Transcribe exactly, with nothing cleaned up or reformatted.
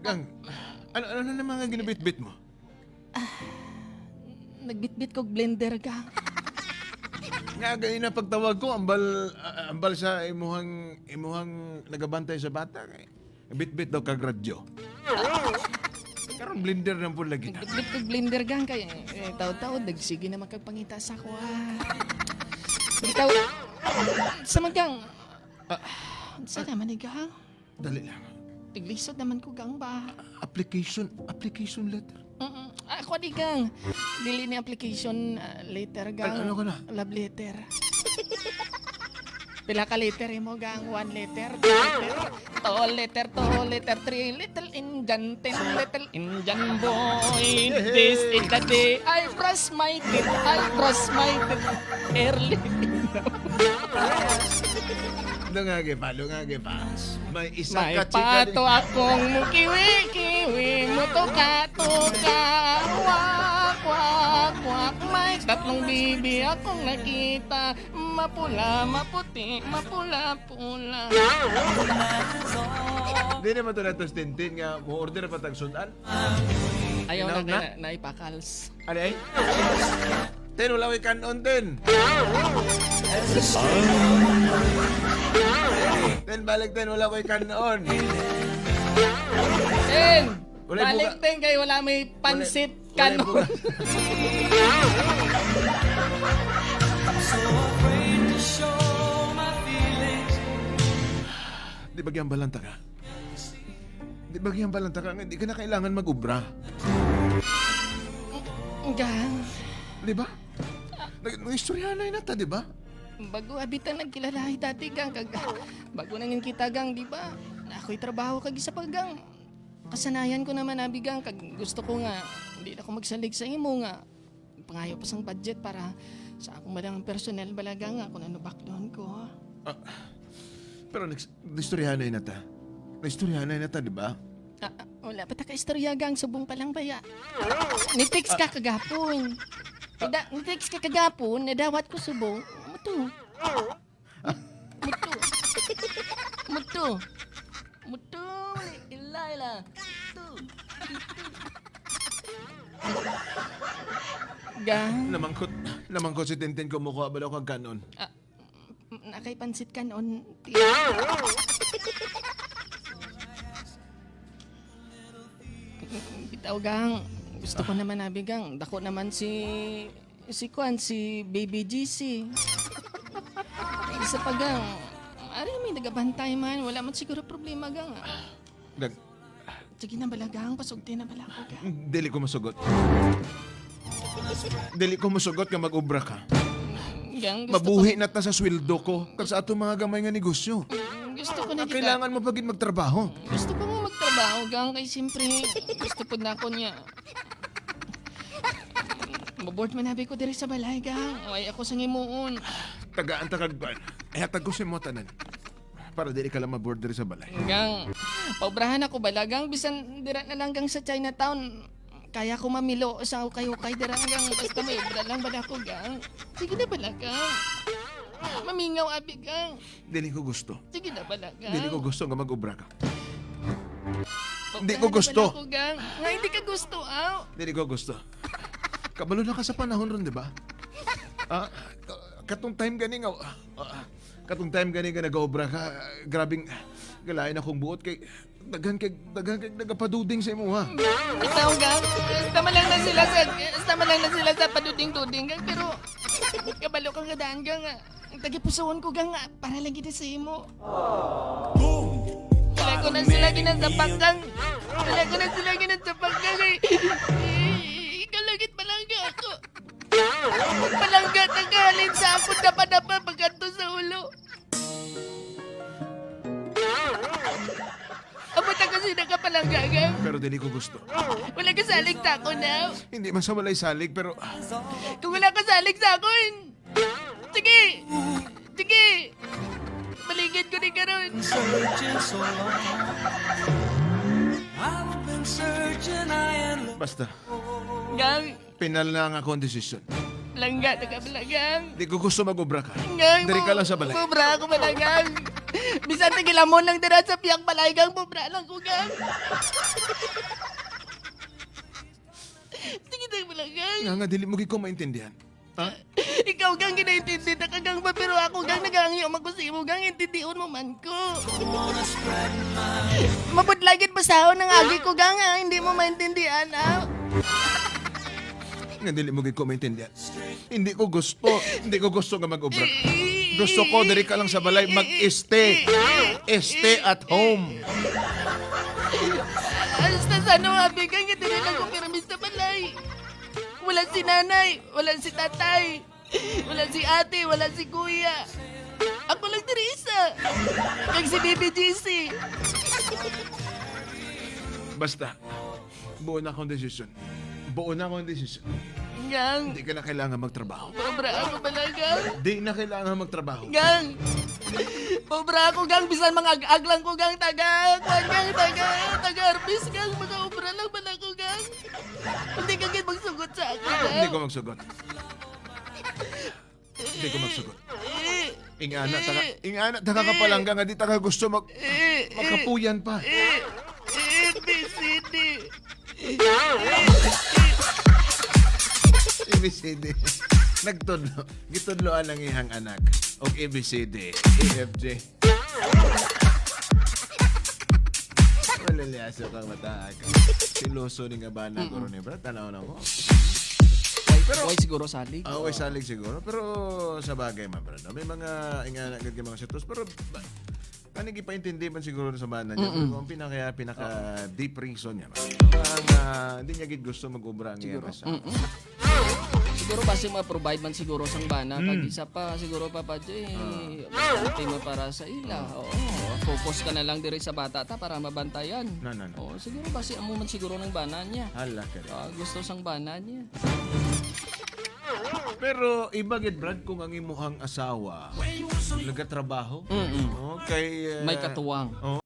Gang, ano, ano na mga ginabitbit mo? Nagbitbit kog blender, gang. Nga, ganina pagtawag ko, ambal, ah, ambal sa imuhang, imuhang nagabantay sa bata. Kay bitbit daw kag radyo. Karon blender na po lagi na. Nagbitbit kog blender, gang, kay, eh, taud-taud, nagsige naman kag pangita sa ako, ah. Bitaw, sa magang, Ah. Sa naman ni, gang? Dali lang. Tiglisod naman ko, gang, ba? Application, application letter. Mm-mm. Ah, ako di, gang. Dili ni application, ah, letter, gang. An-, ano ka na? Love letter. Pila ka letter imo, gang? One letter, two letter, two letter, two letter, three, little Indian, ten, little Indian boy. This is the day I brush my teeth, I brush my teeth early in the morning. Lungagi pa, lungagi pa. May isang May kachika di- pato akong mukiwi-kiwi, mutuka-tuka, wak, wak, wak. May tatlong bibi akong nakita, mapula, maputi, mapula-pula. Di naman to natos tintin nga mo-order pa tag sudan. Ayaw Minaw na, na? na, naipakals. Ano eh? Ten, wala ko'y kanon, Ten. Ten, balik, Ten, wala ko'y kanon. Ten! Wala Balik, buka. Ten, kay wala may Wala, pansit wala kanon. buka. Di ba giyang balanta ka? Di ba giyang balanta ka nga di ka na kailangan mag-obra? Gang. Di ba? Nag-, nag-istoryahanay na ta, di ba? Bago abita nagkilalahi dati, gang, kag bago nangin kita, gang, di ba? Ako'y trabaho kag isa pa, gang. Kasanayan ko naman, abi, gang, kag gusto ko nga, hindi na ako magsalig sa imo nga. Pangayo pa sang budget para sa akong malang personal bala, gang, nga kung ano baklon ko. Ah, pero next, istoryahanay na ta. Istoryahanay na ta, di ba? Ah, ah, wala pa ta ka istorya, gang. Subong pa lang baya. Ni-text ka kagapon. Ida, ni-text ka kagapon, nadawat ko subong. Muto. Muto. Muto. Muto, Ilay la. Muto. Gang. Namangkot, namangkot si Tintin kung mukuha ba daw kag kanon. Ah, Nakay pansit kanon. Bitaw, gang. Gusto ko naman, abi, gang. Dako naman si, si kuan, si Baby G C. Isa pa, gang. Ari, may nagabantay man. Wala man siguro problema, gang. Gang, Sige na bala, gang. Pasugti na bala ako, gang. Dili ko masugot. Dili ko masugot nga mag-obra ka. Gang, gusto Mabuhi ko, na ta sa sweldo ko kag sa atong mga gamay nga negosyo. Gusto ko na Ang kita. kailangan mo pa gid magtrabaho. Gusto ko nga magtrabaho, gang. Kay siyempre, gusto po na ako niya. Mabored man abi ko diri sa balay, gang. Way ako sa ngimuon. Tagaan ta kag ban. Ihatag ko sa imo tanan. Para dili ka lang mabored diri sa balay. Gang, paubrahan ako bala, gang, bisan dira na lang, gang, sa Chinatown. Kaya ko mamilo sa ukay-ukay dira, gang, basta may obra lang bala ko, gang. Sige na bala, gang. Mamingaw, abi, gang. Dili ko gusto. Sige na bala, gang. Dili ko gusto nga mag-obra ka. Paubrahan Hindi ko na gusto. bala ko, gang. Nga hindi ka gusto, aw. Dili ko gusto. Kabalo na ka sa panahon ron, di ba? Ah, ka-, katong time gani nga, ah, ah, katong time gani nga nag-obra ka, grabing galain akong buot kay daghan kay, daghan kay nagapaduding sa imo, ha? Bitaw, gang. Basta man lang na sila sa, basta man lang na sila sa paduding-duding, gang. Pero, kabalo ka nga daan, gang, nga. Ang tagipusuon ko, gang, nga. Para lang gid sa imo. Wala ko na sila ginasapak, gang. Wala ko na sila ginasapak, gang. Ay, ikaw lang gid palangga ako. Palangga ta ka, halin sa akong dapa-dapa, pagkanto sa ulo. Amo ta kasi nakapalangga, gang. Pero dili ko gusto. Wala ka salig sa ako, now. Hindi man sa walay salig, pero Kung wala ka salig sa akon, sige! Sige! Maligid ko ni karon. Searching so long. I've been searching high and low. Basta, Gang, penal na ang akong desisyon. Langga na ka pala, gang. Di ko gusto mag-obra ka. Gang, Diri ka mo-, lang sa balay. Mobra ako pala, gang. Bisan tigilamon lang dira sa pihak balay, gang, pobre lang ko, gang. Sige, tayo mo lang, gang. Nga, nga, dili mo gid ko maintindihan. Ha? Ikaw, gang, ginaintindi ta ka, gang, ba? Pero ako, gang, nagahangyo man ko sa imo, gang, intindion mo man ko. Mabudlay gid basahon ang agi ko, gang, ah, hindi mo maintindihan, ah. Nga dili mo gid ko maintindihan. Hindi ko gusto. Hindi ko gusto nga mag-obra. Gusto ko diri ka lang sa balay, mag-este. Este at home. Hasta sa ano, abi, gang, diri lang ko pirmi sa balay. Wala si nanay, wala si tatay, wala si ate, wala si kuya. Ako lang diri isa. Kag si Baby G C. Basta, buo na akong desisyon. Buo na akong desisyon. Gang. Hindi ka na kailangan magtrabaho. Pobre ako pala, gang. Di na kailangan magtrabaho. Gang. Pobre ako, gang. Bisan mga ag-ag lang ko, gang. Taga, kwan, gang. Taga, taga Arbis, gang. Mga obra lang pala ko, gang. Hindi ka gid magsugot sa ako, gang. Hindi ko magsugot. Hindi ko magsugot. Ingana, taka, ingana, taka ka palangga nga di taka gusto mag, makapuyan pa. A B C D. A B C D. Nagtudlo. Gitudloan ang ihang anak og A B C D, E F G. Maliliaso kang mata, ah. Siloso ni nga bana, guro ni Brad. Tanaw na ko. Why, pero why siguro salig? Ah, why salig siguro? Pero sa bagay man, Brad, no? May mga ingana gid kay mga sitos. Pero ba, kani gipaintindi man siguro sa bana niya. Mm-mm. Pero ang pinaka, pinaka deep reason niya, Brad, no? Ang, ah, hindi niya gid gusto mag-obra ang Siguro. iyang asawa. Mm-mm. Siguro basi ma-provide man siguro sang bana, kag isa pa siguro, Papa J, ante mo para sa ila. Oo, focus ka na lang diri sa bata ta para mabantayan. No, no, no. Oo, siguro basi amo man siguro ng bana niya. Hala ka rin. Ah, gusto sang bana niya. Pero iba gid, Brad, kung ang imuhang asawa nagatrabaho. Mm-mm. No? Kay, eh, May katuwang. Oo.